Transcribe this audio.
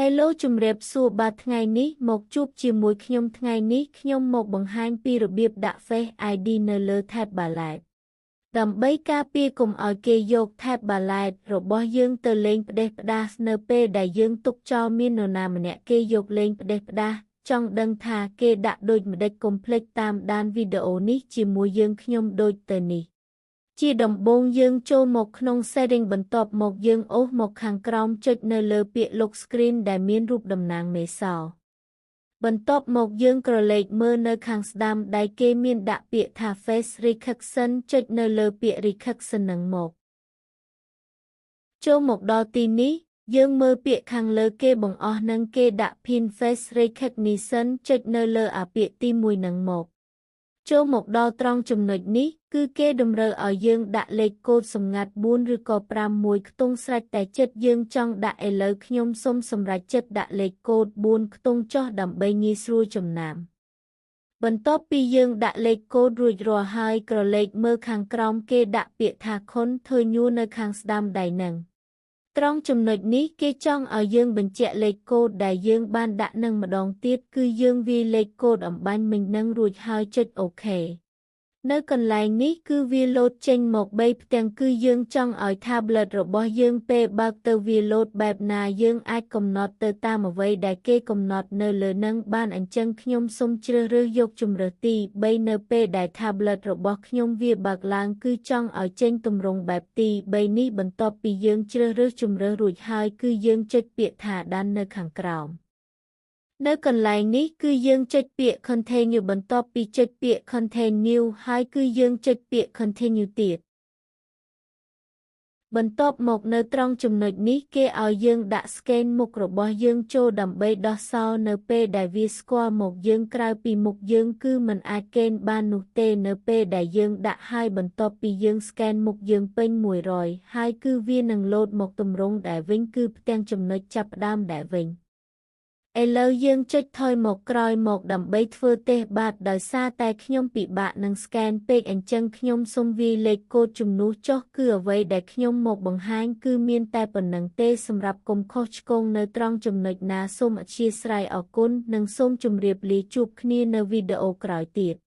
Hello ជម្រាបសួរបាទថ្ងៃនេះមកជួបជាមួយខ្ញុំថ្ងៃនេះខ្ញុំមកបង្ហាញពីរបៀបដាក់ Face ID នៅលើ Tablet ដើម្បីការពារកុំឲ្យគេយក Tablet របស់យើងទៅលេងផ្ដេសផ្ដាសនៅពេលដែលយើងទុកចោលមាននរណាម្នាក់គេយកលេងផ្ដេសផ្ដាសចង់ដឹងថាគេដាក់ដូចម្ដេចកុំភ្លេចតាមដានវីដេអូនេះជាមួយយើងខ្ញុំដូចទៅនេះជាដំបូងយើងចូលមកក្នុង setting បន្ទាប់មកយើងអូសមកខាងក្រោមចុចនៅលើពាក្យ lock screen ដែលមានរូបតំណាងមេសោបន្ទាប់មកយើងក្រឡេកមើលនៅខាងស្ដាំដៃគេមានដាក់ពាក្យថា Face Recognition ចុចនៅលើពាក្យ Recognition នឹងមកចូលមកដល់ទីនេះយើងមើលពាក្យខាងលើគេបង្អស់នឹងគេដាក់ Pin Face Recognition ចុចនៅលើអាពាក្យទី1នឹងមកចូលមកដល់ត្រង់ចំណុចនេះគឺគេតម្រូវឲ្យយើងដាក់លេខកូដសម្ងាត់4ឬក៏5មួយខ្ទង់ស្រេចតែចិត្តយើងចង់ដាក់ឥឡូវខ្ញុំសូមសម្រេចចិត្តដាក់លេខកូដ4ខ្ទង់ចុះដើម្បីងាយស្រួលចំណាំបន្ទាប់ពីយើងដាក់លេខកូដរួចរាល់ហើយក្រឡេកមើលខាងក្រោមគេដាក់ពាក្យថា Continue នៅខាងស្ដាំដៃនឹងត្រង់ចំណុចនេះគេចង់ឲ្យយើងបញ្ជាក់លេខកូដដែលយើងបានដាក់នឹងម្ដងទៀតគឺយើងវាយលេខកូដអំបញ្ញមិញនឹងរួចហើយចុច OK នៅកន្លែងនេះគឺវាលោតចេញមក3ផ្ទាំងគឺយើងចង់ឲ្យ tablet របស់យើងពេលបើកទៅវាលោតបែបណាយើងអាចកំណត់ទៅតាមអ្វីដែលគេកំណត់នៅលើនឹងបានអញ្ចឹងខ្ញុំសូមជ្រើសរើសយកជម្រើសទី3នៅពេលដែល tablet របស់ខ្ញុំវាបើកឡើងគឺចង់ឲ្យចេញទម្រង់បែបទី3នេះបន្ទាប់ពីយើងជ្រើសរើសជម្រើសរួចហើយគឺយើងចុចពាក្យថា Done នៅខាងក្រោមនៅកន្លែងនេះគឺយើងចុចពាក្យ Continue បន្ទាប់ពីចុចពាក្យ Continue ហើយគឺយើងចុចពាក្យ Continue ទៀតបន្ទាប់មកនៅត្រង់ចំណុចនេះគេឲ្យយើងដាក់ scan មុខរបស់យើងចូលដើម្បីដោះសោនៅពេលដែលវាស្គាល់មកយើងក្រៅពីមុខយើងគឺមិនអាចកេណ្ឌបាននោះទេនៅពេលដែលយើងដាក់ហើយបន្ទាប់ពីយើង scan មុខយើងពេញ100ហើយគឺវានឹងលោតមកទម្រង់ដែលវិញគឺផ្ទាំងចំណុចចាប់ផ្ដើមដែលវិញឥឡូវយើងចុចថយមកក្រោយមកដើម្បីធ្វើតេស្តបាទដោយសារតែខ្ញុំពិបាកនឹង scan ពេកអញ្ចឹងខ្ញុំសូមវាយលេខកូដជំនួសចុះគឺអ្វីដែលខ្ញុំមកបង្ហាញគឺមានតែប៉ុណ្ណឹងទេសម្រាប់កុំខុសឆ្គងនៅត្រង់ចំណុចណាសូមអធ្យាស្រ័យអរគុណនិងសូមជម្រាបលាជួបគ្នានៅវីដេអូក្រោយទៀត។